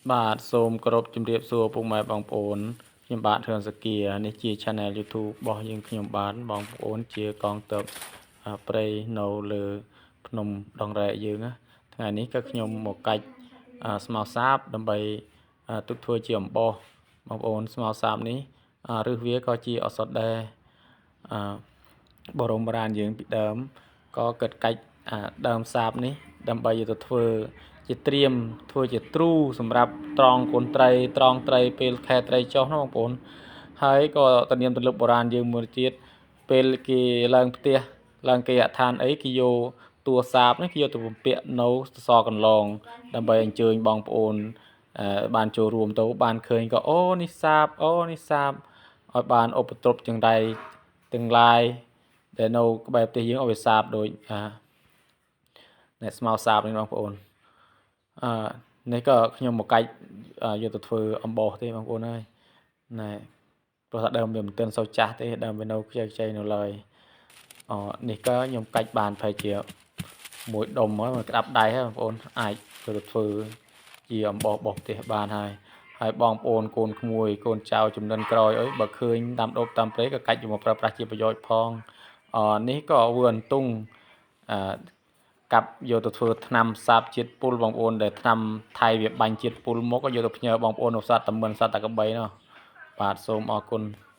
បាទសូមគោរពជម្រាបសួរពុកម៉ែបងប្អូនខ្ញុំបាទហឿនសគានេះជា Channel YouTube របស់យើងខ្ញុំបាទបងប្អូនជាកងទ័ពព្រៃនៅលើភ្នំដងរែកយើងណាថ្ងៃនេះក៏ខ្ញុំមកកាច់ស្មៅសាបដើម្បីទុកធ្វើជាអំបោសបងប្អូនស្មៅសាបនេះឫសវាក៏ជាឱសថដែរបរមរានយើងពីដើមក៏គិតកាច់ដើមសាបនេះដើម្បីយកទៅធ្វើជាត្រៀមធ្វើជាទ្រូសម្រាប់ត្រង់កូនត្រីត្រង់ត្រីពេលខែត្រីចុះណាបងប្អូនហើយក៏ទំនៀមទម្លាប់បុរាណយើងមួយទៀតពេលគេឡើងផ្ទះឡើងគេហដ្ឋានអីគេយកតួសាបនេះគេយកទៅបំពាក់នៅសសរកន្លងដើម្បីអញ្ជើញបងប្អូនបានចូលរួមទៅបានឃើញក៏អូនេះសាបអូនេះសាបឲ្យបានឧបទ្រពចង្រៃទាំងឡាយដែលនៅក្បែរផ្ទះយើងឲ្យវាសាបដូចអ្នកស្មៅសាបនេះបងប្អូនអឺនេះក៏ខ្ញុំមកកាច់យកទៅធ្វើអំបោសទេបងប្អូនអើយណែព្រោះថាដើមវាមិនទាន់សូវចាស់ទេដើមវានៅខ្ចីៗនៅឡើយអូនេះក៏ខ្ញុំកាច់បានប្រហែលជាមួយដុំហើយមកក្តាប់ដៃហើយបងប្អូនអាចយកទៅធ្វើជាអំបោសបោសផ្ទះបានហើយហើយបងប្អូនកូនក្មួយកូនចៅចំនួនក្រោយអីបើឃើញតាមដបតាមព្រៃក៏កាច់យកមកប្រើប្រាស់ជាប្រយោជន៍ផងអនេះក៏វឿនទុងអឺកាប់យកទៅធ្វើថ្នាំសាបជាតិពុលបងប្អូនដែលថ្នាំថៃវាបាញ់ជាតិពុលមកក៏យកទៅផ្ញើបងប្អូននៅសត្វតមិនសត្វតកបីនោះបាទសូមអរគុណ។